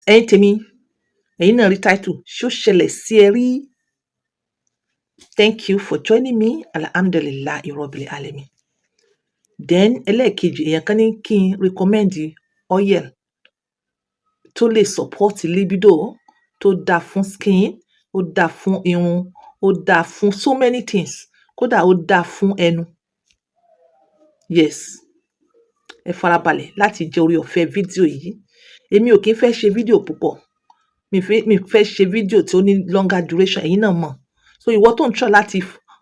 Ẹ̀yin tèmi, ẹ̀yin náà rí title, ṣó ṣẹlẹ̀ sí ẹ rí? Thank you for joining me. Alhamdulillahi rabbil alamin. Then ẹlẹ́ẹ̀kejì, èèyàn kan ní kí n recommend oil tó lè support libido, tó dáa fún skin, ó dáa fún irun, ó dáa fún so many things, kódà ó dáa fún ẹnu. Yes, ẹ farabalẹ̀ láti jẹ orí ọ̀fẹ́ fídíò yìí. Èmi ò kí ń fẹ́ ṣe fídíò púpọ̀, mi fẹ́ ṣe fídíò tí ó ní longer duration, ẹ̀yin náà mọ̀. So ìwọ tó ń try láti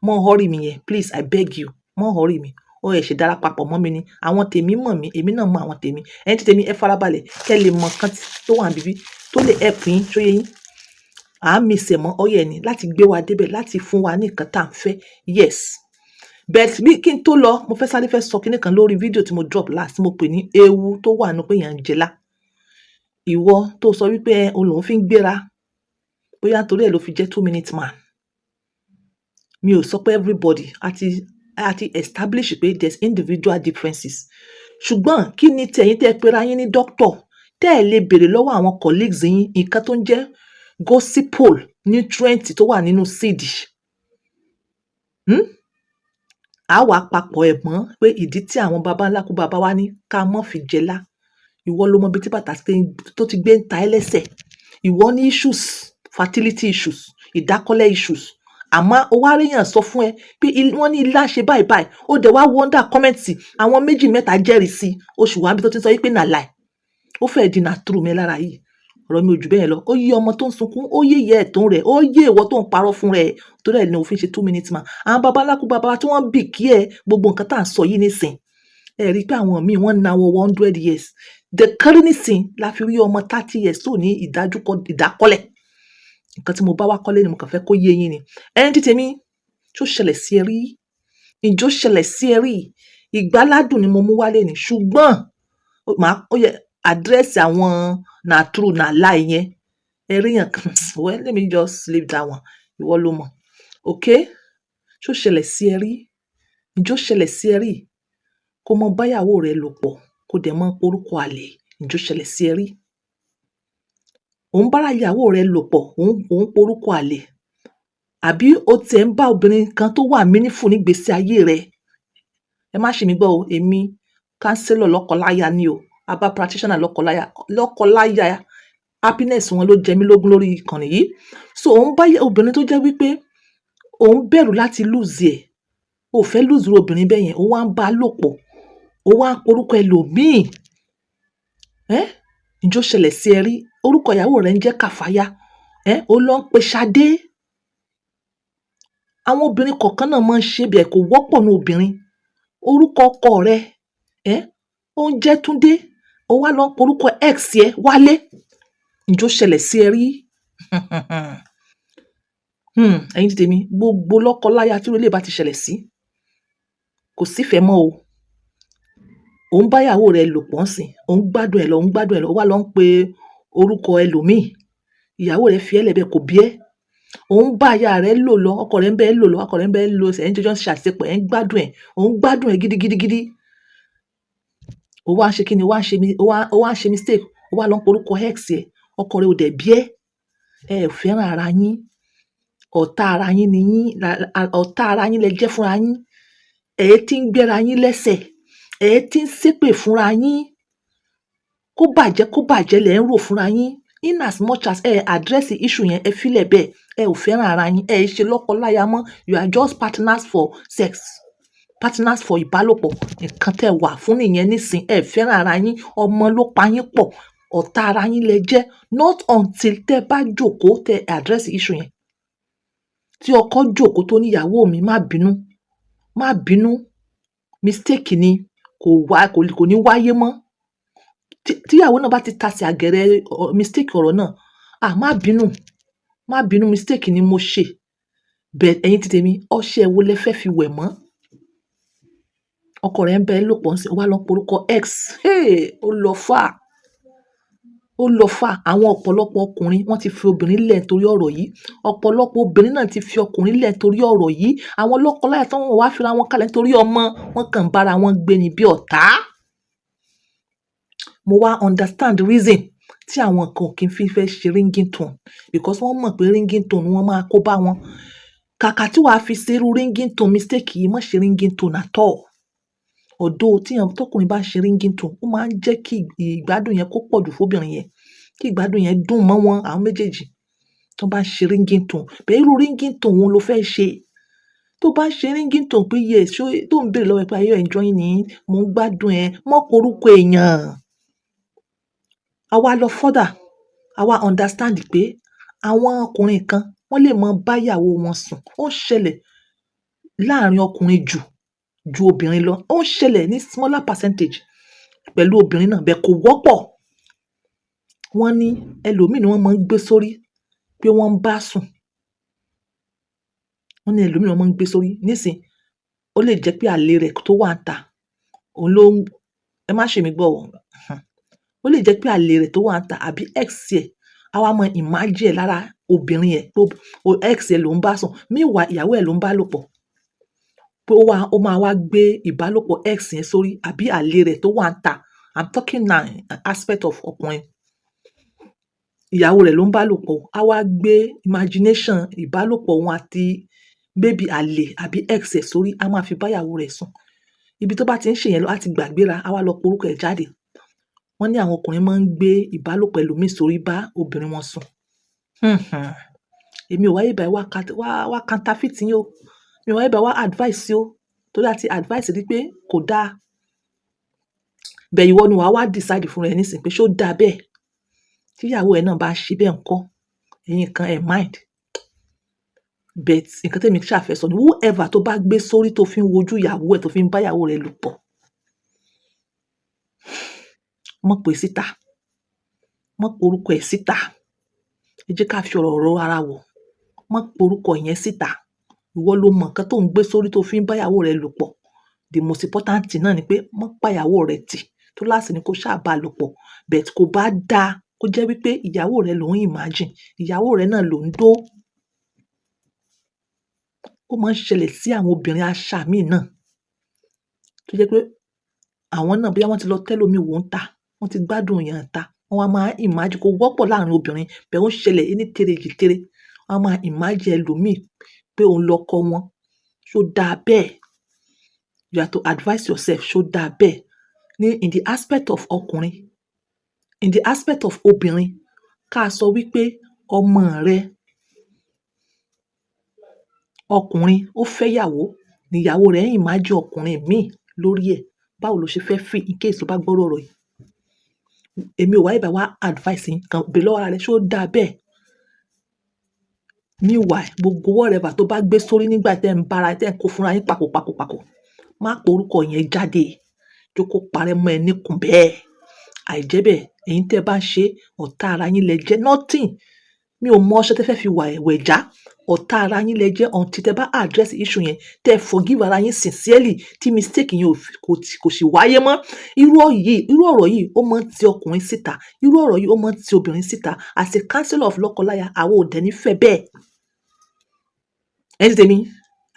mọ́ hurry mi yẹn, please, I beg you, mọ́ hurry mi. Ó ẹ̀ ṣe dára papọ̀ mọ́ mi ni. Àwọn tèmi mọ̀ mí, èmi náà mọ̀ àwọn tèmi. Ẹ̀yin tí tèmi, ẹ farabalẹ̀ kẹ́ lè mọ̀ nǹkan tó wà níbí tó lè help yín. Ṣó yé yín? À ń mix ẹ̀ mọ́ oil ni láti gbé wa débẹ̀, láti fún wa ní nǹkan tá à ń fẹ́. Yes, but bí kí n tó lọ, mo fẹ́ sáré fẹ́ sọ kinní kan lórí fídíò tí mo drop last, tí mo pè ní ewu tó wà nínú pé èèyàn ń jẹ lá. Ìwọ tó sọ wípé ẹ òun lòún fi ń gbéra, bóyá torí ẹ̀ ló fi jẹ́ 2 minute man. Mi ò sọ pé everybody, àti establish pé there's individual differences. Ṣùgbọ́n kí ni tẹ̀yin tẹ́ ẹ pera yín ní doctor, tẹ́ ẹ lè béèrè lọ́wọ́ àwọn colleagues yín nǹkan tó ń jẹ́ gossypol nutrient tó wà nínú seed? A wà papọ̀ ẹ̀ mọ́ pé ìdí tí àwọn baba ńlá kú baba wa ní ká mọ́ fi jẹ lá. Ìwọ ló mọ ibi tí bàtà tó ti gbé ń ta ẹ́ lẹ́sẹ̀. Ìwọ ní issues, fertility issues, ìdákọ́lẹ̀ issues, àmọ́ ó wá ríyàn sọ fún ẹ pé wọ́n ní ilá ṣe báyìí báyìí. Ó dẹ̀ wá wonder, comment àwọn méjì mẹ́ta jẹ́rìí sí oṣù wa níbi tó ti ń sọ wípé na lie, ó fẹ́ẹ̀ di na true mi lára yìí. Ọ̀rọ̀ mi ò jù bẹ́ẹ̀ lọ. Ó yé ọmọ tó ń sunkún, ó yé ìyá ẹ̀ tó ń rẹ̀, ó yé ìwọ tó ń parọ́ fún rẹ̀. Torí ẹ̀ ní òfin ṣe 2 minutes man. Àwọn babaláku baba tí wọ́n bì kí ẹ gbogbo nǹkan tá à ń sọ yìí nísìn, ẹ rí i pé àwọn míì wọ́n na wọ 100 years. The current nísìn la fi rí ọmọ 30 years tó ní ìdájúkọ ìdákọ́lẹ̀. Nǹkan tí mo bá wá kọ́lé ni mo kàn fẹ́ kó yé yín ni. Ẹni tí tèmi, ṣó ṣẹlẹ̀ sí ẹ rí? Ǹjọ́ ṣẹlẹ̀ sí ẹ rí? Ìgbáládùn ni mo mú wálé ni, ṣùgbọ́n màá ó yẹ address àwọn na true na lie yẹn. Ẹ rí yàn kan. Well, let me just leave that one. Ìwọ ló mọ̀. Okay, ṣó ṣẹlẹ̀ sí ẹ rí? Ǹjọ́ ṣẹlẹ̀ sí ẹ rí? Kó mọ báyàwó rẹ lò pọ̀, kó dẹ̀ mọ́ porúkọ àlè. Ǹjọ́ ṣẹlẹ̀ sí ẹ rí? Ò ń bára ìyàwó rẹ lò pọ̀, ò ń porúkọ àlè, àbí o tiẹ̀ ń bá obìnrin kan tó wà meaningful nígbésí ayé rẹ. Ẹ má ṣì mí gbọ́ o. Èmi counselor lọ́kọláya ni o, herbal practitioner lọ́kọláya. Lọ́kọláya, happiness wọn ló jẹ mí lógún lórí ìkànnì yìí. So ò ń bá obìnrin tó jẹ́ wípé ò ń bẹ̀rù láti lose ẹ̀, o ò fẹ́ lose irú obìnrin bẹ́ẹ̀ yẹn, o wá ń bá a lò pọ̀, o wá ń porúkọ ẹlòmíì. Ẹ́, ǹjọ́ ṣẹlẹ̀ sí ẹ rí? Orúkọ ìyàwó rẹ ń jẹ́ Kàfáyá, ẹ́, o lọ ń pe Ṣadé. Àwọn obìnrin kọ̀ọ̀kan náà máa ń ṣe bẹ́ẹ̀, kò wọ́pọ̀ ní obìnrin. Orúkọ ọkọ rẹ, ẹ́, ó ń jẹ́ Túndé, o wá lọ ń porúkọ ex ẹ Wálé. Ǹjọ́ ṣẹlẹ̀ sí ẹ rí? Ẹ̀yin tí tèmi, gbogbo lọ́kọláya tí irú eléyìí bá ti ṣẹlẹ̀ sí, kò sífẹ̀ẹ́ mọ́ o. Ò ń bá ìyàwó rẹ lò pọ̀ ńsìn, ò ń gbádùn ẹ̀ lọ, ò ń gbádùn ẹ̀ lọ, ó wá lọ ń pe orúkọ ẹlòmíì. Ìyàwó rẹ fi ẹ́ lẹ̀ bẹ́ẹ̀, kò bí ẹ́. Ò ń bá aya rẹ lò lọ, ọkọ rẹ ń bá ẹ lò lọ, ọkọ rẹ ń bá ẹ lò, ẹ̀ ń jọjọ́ ń ṣe àṣepọ̀, ẹ̀ ń gbádùn ẹ̀, ò ń gbádùn ẹ̀ gidigidigidi. Ó wá ń ṣe kíni? Ó wá ń ṣe mistake, ó wá lọ ń porúkọ ex ẹ. Ọkọ rẹ ò dẹ̀ bí ẹ́. Ẹ ò fẹ́ràn ara yín, ọ̀tá ara yín ni yín, ọ̀tá ara yín lẹ jẹ́ fúnra yín. Ẹ ti ń gbéra yín lẹ́sẹ̀, ẹ ti ń ṣépè fúnra yín. Kó bàjẹ́, kó bàjẹ́ lẹ̀ ń rò fúnra yín. In as much as ẹ address issue yẹn, ẹ filẹ̀ bẹ́ẹ̀, ẹ ò fẹ́ràn ara yín, ẹ ṣe lọ́kọ-láya mọ́. You are just partners for sex, partners for ìbálòpọ̀. Nǹkan tẹ́ wà fún nìyẹn nísìn. Ẹ fẹ́ràn ara yín, ọmọ ló pa yín pọ̀, ọ̀tá ara yín lẹ jẹ́. Not until tẹ́ bá jókòó, tẹ́ address issue yẹn, tí ọkọ jókòó tó ní, "Ìyàwó mi, má bínú, má bínú, mistake ni, kò wá, kò ní wáyé mọ́." Tíyàwó náà bá ti tasẹ̀ àgẹ̀rẹ̀ mistake ọ̀rọ̀ náà, "Ah, má bínú, má bínú, mistake ni mo ṣe." Bẹ́ẹ̀, ẹ̀yin ti tèmi, ọṣẹ wo lẹ fẹ́ fi wẹ̀ mọ́? Ọkọ rẹ̀ ń bẹ lò pọ̀ ńsìn, ó wá lọ porúkọ ex. Hey, ó lọ fà, ó lọ fà. Àwọn ọ̀pọ̀lọpọ̀ ọkùnrin, wọ́n ti fi obìnrin lẹ̀ torí ọ̀rọ̀ yìí. Ọ̀pọ̀lọpọ̀ obìnrin náà ti fi ọkùnrin lẹ̀ torí ọ̀rọ̀ yìí. Àwọn lọ́kọláya tí wọ́n wá fira wọn kalẹ̀ nítorí ọmọ, wọ́n kàn ń bára wọn gbé ní bí ọ̀tá. Mo wá understand the reason tí Tí àwọn kan ò kí ń fi fẹ́ ṣe ringing tone because wọ́n mọ̀ pé ringing tone wọn máa kó bá wọn. Kàkà tí wàá fi ṣe irú ringing tone mistake yìí, má ṣe ringing tone at all. Although tí èèyàn tọkùnrin bá ṣe ringing tone, ó máa ń jẹ́ kí ìgbádùn yẹn kó pọ̀ jù fún obìnrin yẹn, kí ìgbádùn yẹn dùn mọ́ wọn àwọn méjèèjì tó bá ṣe ringing tone. Bẹ́ẹ̀ irú ringing tone wo lo fẹ́ ṣe? Tó bá ṣe ringing tone pé yes, ṣé tó ń béèrè lọ́wọ́ ẹ pé, "Are you enjoying it? Mo ń gbádùn ẹ." Mọ́ porúkọ èèyàn. A wá lọ further, a wá understand pé àwọn ọkùnrin kan wọ́n lè máa bá ìyàwó wọn sùn. Ó ń ṣẹlẹ̀ láàárín ọkùnrin jù ju obìnrin lọ. Ó ń ṣẹlẹ̀ ní smaller percentage pẹ̀lú obìnrin náà, bẹ́ẹ̀ kò wọ́pọ̀. Wọ́n ní ẹlòmíì ni wọ́n máa ń gbé sórí pé wọ́n ń bá sùn. Wọ́n ní ẹlòmíì ni wọ́n máa ń gbé sórí. Nísìn, ó lè jẹ́ pé àlè rẹ̀ tó wà níta, òun ló ń, ẹ má ṣe mí gbọ́ o. Ó lè jẹ́ pé àlè rẹ̀ tó wà níta àbí ex ẹ̀, á wá mọ imagine ẹ̀ lára obìnrin yẹn pé ex ẹ̀ ló ń bá sùn. Meanwhile, ìyàwó ẹ̀ ló ń bá lò pọ̀. Pé ó wá, ó máa wá gbé ìbálòpọ̀ ex yẹn sórí àbí àlè rẹ̀ tó wà níta. I'm talking now aspect of ọkùnrin. Ìyàwó rẹ̀ ló ń bá lò pọ̀. Á wá gbé imagination ìbálòpọ̀ òun àti maybe àlè àbí ex ẹ̀ sórí, á máa fi bá ìyàwó rẹ̀ sùn. Ibi tó bá ti ń ṣe yẹn lọ, á ti gbàgbéra, á wá lọ porúkọ ẹ̀ jáde. Wọ́n ní àwọn ọkùnrin máa ń gbé ìbálòpọ̀ ẹlòmíì sórí bá obìnrin wọn sùn. Èmi ò wáyé báyìí wá counterfeit yín o. Mi ò wáyé báyìí wá advice o. Torí a ti advice rí pé kò dáa. Bẹ́ẹ̀ ìwọ ni wàá wá decide fún rẹ nísìnyí pé ṣé ó dáa bẹ́ẹ̀? Tí ìyàwó ẹ náà bá ṣe bẹ́ẹ̀ ńkọ́? Ẹ̀yin kan ẹ mind. But nǹkan tí èmi ṣà fẹ́ sọ ni whoever tó bá gbé sórí tó fi ń wojú ìyàwó ẹ, tó fi ń bá ìyàwó rẹ lò pọ̀, mọ̀ pé síta. Mọ̀ pe orúkọ ẹ̀ síta. Ẹ jẹ́ ká fi ọ̀rọ̀ ro ara wò. Mọ̀ pe orúkọ yẹn síta. Ìwọ ló mọ nǹkan tó ń gbé sórí tó fi ń bá ìyàwó rẹ lò pọ̀. The most important thing náà ni pé mọ́ pa ìyàwó rẹ tì. Túláàsì ni kó ṣá bá lò pọ̀. But kò bá dá kó jẹ́ wípé ìyàwó rẹ ló ń imagine, ìyàwó rẹ náà ló ń dó. Ó máa ń ṣẹlẹ̀ sí àwọn obìnrin aṣa míì náà. Tó jẹ́ pé àwọn náà bóyá wọ́n ti lọ tẹ́lòmí wò ń ta, wọ́n ti gbádùn èèyàn ta, wọ́n wá máa imagine, kò wọ́pọ̀ láàrín obìnrin, but ó ń ṣẹlẹ̀ ní tere jìtere. Wọ́n á máa imagine ẹlòmíì pé òun lọkọ wọn. Ṣé ó dáa bẹ́ẹ̀? You have to advise yourself. Ṣé ó dáa bẹ́ẹ̀? Ní in the aspect of ọkùnrin, in the aspect of obìnrin, ká sọ wípé ọmọ rẹ ọkùnrin ó fẹ́ ìyàwó, ní ìyàwó rẹ̀ ń imagine ọkùnrin míì lórí ẹ̀. Báwo lo ṣe fẹ́ feel in case tó bá gbọ́ ọ̀rọ̀ yìí? Èmi ò wáyé bá wá advice yín, kàn béèrè lọ́wọ́ ara rẹ, ṣé ó dáa bẹ́ẹ̀? Meanwhile, gbogbo whatever tó bá gbé sórí nígbà tí ẹ̀ ń bára, tí ẹ̀ ń kó fúnra yín pàkó pàkó pàkó, má pe orúkọ yẹn jáde. Jó kó parẹ́ mọ́ ẹ níkùn bẹ́ẹ̀. Àìjẹ́bẹ̀, ẹ̀yin tí ẹ bá ń ṣe, ọ̀tá ara yín lẹ jẹ́. Nothing. Mi ò mọ ọṣẹ tí ẹ fẹ́ fi wẹ̀ wẹ̀já. Ọ̀tá ara yín lẹ jẹ́ until tẹ bá address issue yẹn, tẹ forgive ara yín sincerely, tí mistake yẹn kò sì wáyé mọ́. Irú yìí, irú ọ̀rọ̀ yìí ó máa ń ti ọkùnrin síta. Irú ọ̀rọ̀ yìí ó máa ń ti obìnrin síta. As a counselor of lọ́kọláya, àwa ò dẹ̀ ní fẹ́ bẹ́ẹ̀. Ẹ̀yin tèmi,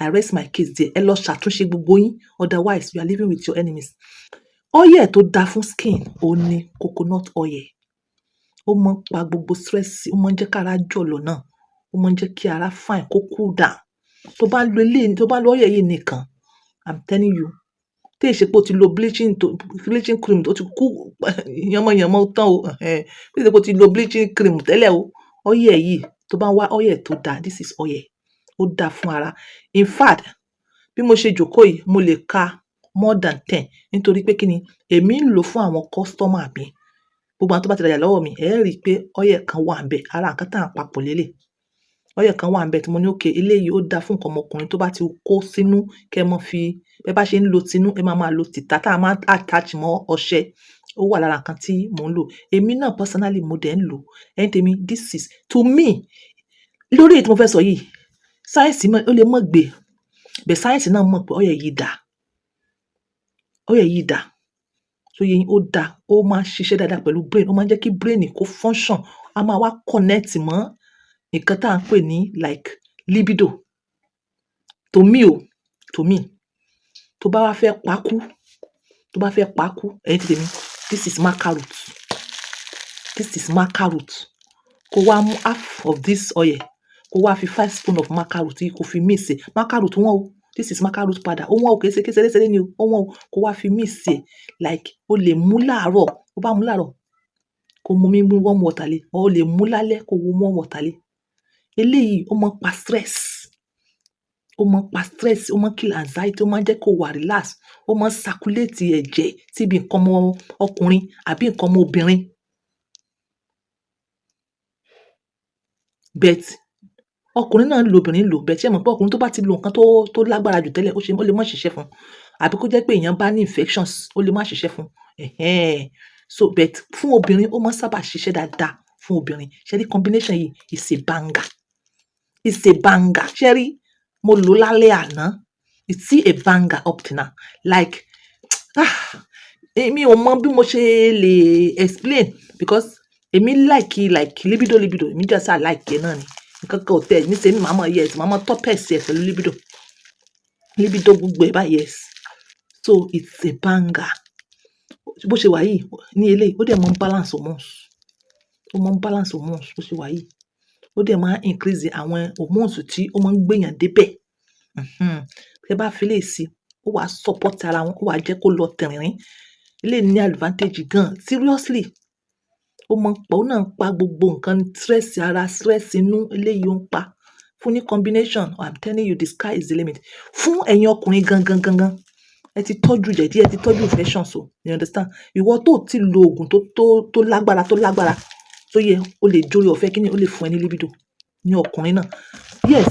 I rest my case there. Ẹ lọ ṣàtúnṣe gbogbo yín. Otherwise, you are living with your enemies. Oil tó dáa fún skin, òun ní coconut oil. Ó máa ń pa gbogbo stress, ó máa ń jẹ́ kí ara jọ̀lọ̀ náà, ó máa ń jẹ́ kí ara fine, kó cool down. Tó bá ń lo eléyìí, tó bá ń lo oil yìí nìkan, I'm telling you, tí ì ṣe pé o ti lo bleaching to bleaching cream tó ti kú yánmọ́yánmọ́ tán o, tí ì ṣe pé o ti lo bleaching cream tẹ́lẹ̀ o, oil yìí, tó bá ń wá oil tó dáa, this is oil. Ó dáa fún ara. In fact, bí mo ṣe jókòó yìí, mo lè ka more than 10 nítorí pé kí ni èmi ń lò fún àwọn customer mi. Gbogbo àwọn tó bá ti rajà lọ́wọ́ mi, ẹ rí i pé oil kan wà níbẹ̀. Ara nǹkan tí à ń papọ̀ lélẹ̀. Oil kan wà níbẹ̀ tí mo ní okay, eléyìí ó dáa fún nǹkan ọmọkùnrin tó bá ti kó sínú kí ẹ má fi, bí ẹ bá ṣe ń lo tinú, ẹ máa máa lo tìta tá a máa attach mọ́ ọṣẹ. Ó wà lára nǹkan tí mò ń lò. Èmi náà personally mo dẹ̀ ń lò. Ẹ̀yin tèmi, this is to me, lórí èyí tí mo fẹ́ sọ yìí, sáyẹ́ǹsì mọ̀, ó lè mọ̀ gbé, but sáyẹ́ǹsì náà mọ̀ pé oil yìí dáa. Oil yìí dáa. Ṣó yé yín? Ó dáa, ó máa ń ṣiṣẹ́ dáadáa pẹ̀lú brain, ó máa ń jẹ́ kí brain kó function. A máa wá connect mọ́ nǹkan tí à ń pè ní like libido. To me o, to me, tó bá wá fẹ́ pákú, tó bá fẹ́ pákú, ẹ̀yin tèmi, this is maca root. This is maca root. Kó wá mú half of this oil, kó wá fi 5 spoon of maca root yìí, kó fi mix ẹ̀. Maca root wọ́n o. This is maca root powder. Ó wọ́n o, kìí ṣe kékeré ṣeré ni o. Ó wọ́n o. Kó wá fi mix ẹ̀, like o lè mú láàárọ̀, ó bá mú láàárọ̀, kó mu mí warm water lé, or o lè mú lálẹ́, kó mu warm water lé. Eléyìí ó máa ń pa stress, ó máa ń pa stress, ó máa ń kill anxiety, ó máa ń jẹ́ kó wà relax, ó máa ń circulate ẹ̀jẹ̀ síbi nǹkan ọmọ ọkùnrin àbí nǹkan ọmọ obìnrin. But ọkùnrin náà ń lo, obìnrin ń lò, but ṣé ẹ mọ̀ pé ọkùnrin tó bá ti lo nǹkan tó lágbára jù tẹ́lẹ̀, ó ṣe ó lè má ṣiṣẹ́ fún un. Àbí kó jẹ́ pé èèyàn bá ní infections, ó lè má ṣiṣẹ́ fún un. Ẹ̀hẹ́n. So but fún obìnrin, ó máa ń sábà ṣiṣẹ́ dáadáa fún obìnrin. Ṣé rí combination yìí is a banger. It's a banger. Ṣé rí? Mo lò lálẹ́ àná. It's still a banger up to now. Like, ah, èmi ò mọ bí mo ṣe lè explain because èmi like libido libido. Èmi just ṣáà like ẹ náà ni. Nǹkan kan ò tẹ̀ ní ṣe mí, màá mọ̀, yes, màá mọ̀ top ẹ̀ sí ẹ pẹ̀lú libido. Libido gbogbo ẹ̀ báyìí, yes. So it's a banger. Bó ṣe wà yìí ní eléyìí, ó dẹ̀ máa ń balance hormones. Ó máa ń balance hormones bó ṣe wà yìí. Ó dẹ̀ máa ń increase àwọn hormones tí ó máa ń gbé èèyàn débẹ̀. Tí ẹ bá fi eléyìí sí, ó wá support ara wọn, ó wá jẹ́ kó lọ tìrìnrín. Eléyìí ní advantage gan. Seriously. Ó máa ń pa, ó náà ń pa gbogbo nǹkan, stress ara, stress inú, eléyìí ó ń pa. Fún ní combination, I'm telling you, the sky is the limit. Fún ẹ̀yin ọkùnrin gan gan gan gan, ẹ ti tọ́jú jẹ̀dí, ẹ ti tọ́jú infections o, you understand? Ìwọ tó ti lo òògùn tó lágbára tó lágbára, tó yẹ, o lè jórí ọ̀fẹ́ kíni, ó lè fún ẹ ní libido ní ọkùnrin náà. Yes,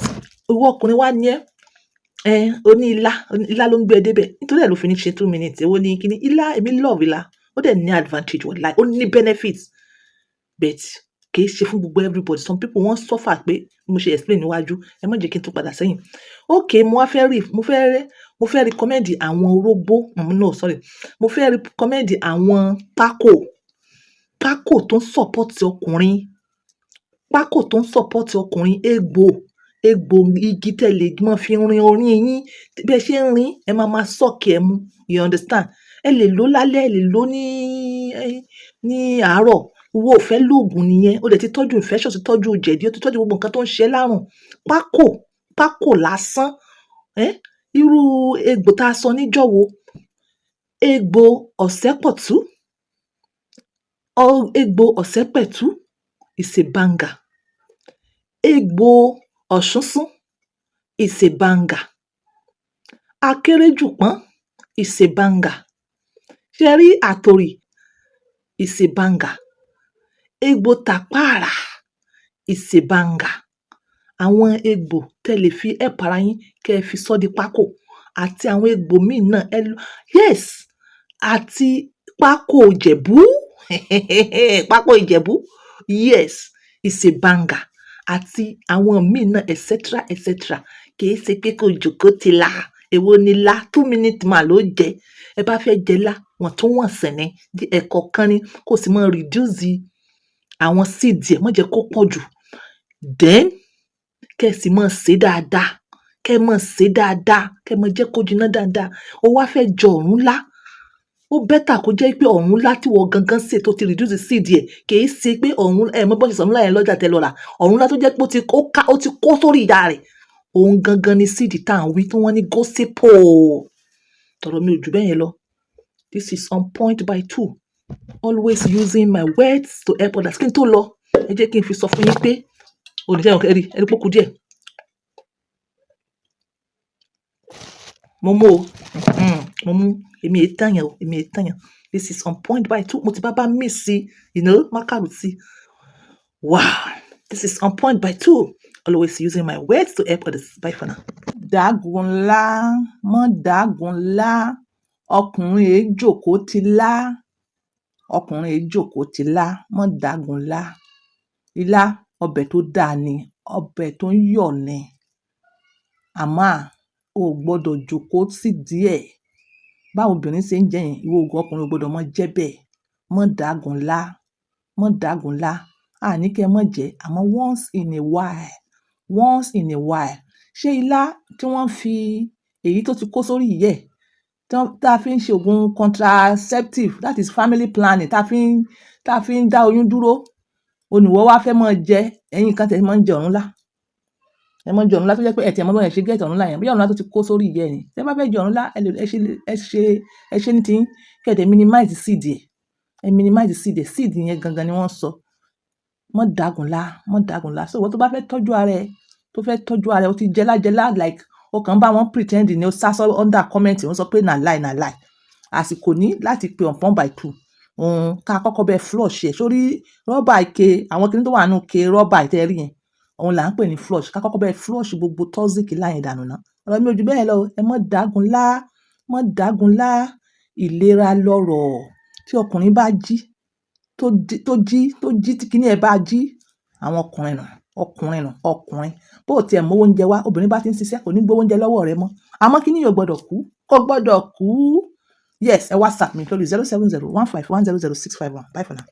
ìwọ ọkùnrin wá ní ẹ, ẹ, o ní ilá, ilá ló ń gbé ẹ débẹ̀. Nítorí ẹ ló fi ní ṣe 2 minutes. Èwo ni kíni? Ilá, èmi love ilá. Ó dẹ̀ ní advantage wallahi, ó ní benefits. But kì í ṣe fún gbogbo everybody. Some people wọ́n suffer pé bí mo ṣe explain níwájú. Ẹ má jẹ́ kí n tún padà sẹ́yìn. Okay, mo wá fẹ́ rí, mo fẹ́ recommend àwọn orógbó, no, sorry. Mo fẹ́ recommend àwọn pákò. Pákò tó ń support ọkùnrin. Pákò tó ń support ọkùnrin, egbò, egbò igi tẹ lè máa fi rin orí yín. Bí ẹ ṣe ń rin, ẹ máa máa suck ẹ mú. You understand? Ẹ lè lò lálẹ́, ẹ lè lò ní àárọ̀. Ìwọ ò fẹ́ lòògùn nìyẹn. O dẹ̀ ti tọ́jú infection, ti tọ́jú jẹ̀dí, o ti tọ́jú gbogbo nǹkan tó ń ṣe ẹ́ lárùn. Pákò, pákò lásán. Ẹ́, irú egbò tá a sọ níjọ́ wo? Egbò ọ̀sẹ́pọ̀tú. Egbò ọ̀sẹ́pẹ̀tú is a banger. Egbò ọ̀ṣúnsún is a banger. Akérèjùpọ́n is a banger. Ṣé ẹ rí àtòrì is a banger. Egbò tàpáàrà is a banger. Àwọn egbò tẹ lè fi help ara yín kí ẹ fi sọ́ di pákò àti àwọn egbò míì náà ẹ lọ, yes, àti pákó Ìjẹ̀bú, pákó Ìjẹ̀bú, yes, is a banger, àti àwọn míì náà, etc etc. Kì í ṣe pé kó jókòó ti la. Èwo ni lá? 2 minute man ló jẹ. Ẹ bá fẹ́ jẹ lá, wọ̀ntúnwọ̀nsì ni, ẹ̀kọ̀ọ̀kan ni, kó sì máa reduce àwọn seed ẹ̀, má jẹ́ kó pọ̀ jù. Then kẹ́ ẹ sì máa sè dáadáa, kẹ́ ẹ máa sè dáadáa, kẹ́ ẹ máa jẹ́ kó jiná dáadáa. Ó wá fẹ́ jẹ ọ̀rúnlá, ó better kó jẹ́ pé ọ̀rúnlá tí wọ́n gangan sè tó ti reduce seed ẹ̀, kì í ṣe pé ọ̀rún ẹ mọ bó ṣe sọ̀rúnlá yẹn lọ́jà tẹ́ lọ rà. Ọ̀rúnlá tó jẹ́ pé ó ti kó sórí ìyá rẹ̀, òun gangan ni seed tá à ń wí tí wọ́n ní gossypol. Ọ̀rọ̀ mi ò jù bẹ́ẹ̀ yẹn lọ. This is On Point by Two, always using my words to help others. Kí n tó lọ, ẹ jẹ́ kí n fi sọ fún yín pé oníṣẹ́ ẹ̀rí ẹ̀rí pókú díẹ̀. Mo mú o, mo mú, èmi è tàyàn o, èmi è tàyàn. This is On Point by Two. Mo ti bá mix sí, mákàrú sí. Wow, this is On Point by Two, always using my words to help others. Bye for now. Dágunlá mọ́ dágunlá, ọkùnrin èé jókòó ti lá, ọkùnrin èé jókòó ti lá, mọ́ dágunlá. Ilá, ọbẹ̀ tó dáa ni, ọbẹ̀ tó ń yọ̀ ni. Àmọ́ o ò gbọdọ̀ jókòó sí díẹ̀. Báwo obìnrin ṣe ń jẹ yẹn, ìwọ ògùn ọkùnrin ò gbọdọ̀ máa jẹ bẹ́ẹ̀. Mọ́ dágunlá, mọ́ dágunlá. A ní kí ẹ má jẹ, àmọ́ once in a while, once in a while. Ṣé ilá tí wọ́n fi èyí tó ti kó sórí ìyẹ́ Tá a fi ń ṣe oògùn contraceptive, that is family planning, tá a fi ń dá oyún dúró, oníwọ̀ wá fẹ́ máa jẹ. Ẹ̀yin kan tẹ̀ máa ń jẹ ọ̀rúnlá, ẹ máa ń jẹ ọ̀rúnlá tó jẹ́ pé ẹ̀ tí ẹ̀ mọ̀ bọ́ ẹ̀ ṣe get ọ̀rúnlá yẹn, bí ọ̀rúnlá tó ti kó sórí ìyẹ́ ẹ̀ ni. Tẹ́ bá fẹ́ jẹ ọ̀rúnlá, ẹ lè ẹ ṣe ní tiyín, kẹ́ ẹ dẹ̀ minimize seed ẹ̀. Ẹ minimize seed ẹ̀. Seed yẹn gangan ni wọ́n sọ. Mọ́ dàgúnlá, mọ́ dàgúnlá. So ìwọ tó bá fẹ́ tọ́jú ara ẹ, tó fẹ́ tọ́jú ara ẹ, o ti jẹlá jẹlá, like o kàn ń bá wọn pretend ni, o sá sọ under comment, wọ́n sọ pé na lie, na lie. Àsìkò ní láti pe on point by two òun ká kọ́kọ́ bẹ flush ẹ̀ sórí rọ́bà ike, àwọn kiní tó wà nínú ike rọ́bà tẹ́ rí yẹn, òun là ń pè ní flush. Ká kọ́kọ́ bẹ flush gbogbo toxic láyẹn dànù ná. Ọ̀rọ̀ mi ò ju bẹ́ẹ̀ lọ. Ẹ mọ́ dàgúnlá, mọ́ dàgúnlá. Ìlera lọ́rọ̀. Tí ọkùnrin bá jí, tó jí, tí kiní ẹ bá jí, àwọn ọkùnrin nù, ọkùnrin nù, ọkùnrin. Bó o tiẹ̀ mú oúnjẹ wá, obìnrin bá ti ń ṣiṣẹ́, kò ní gbé oúnjẹ lọ́wọ́ rẹ mọ́. Àmọ́ kíní yóò gbọdọ̀ kú, kò gbọdọ̀ kú. Yes, ẹ WhatsApp mi lórí 07015100651. Bye for now.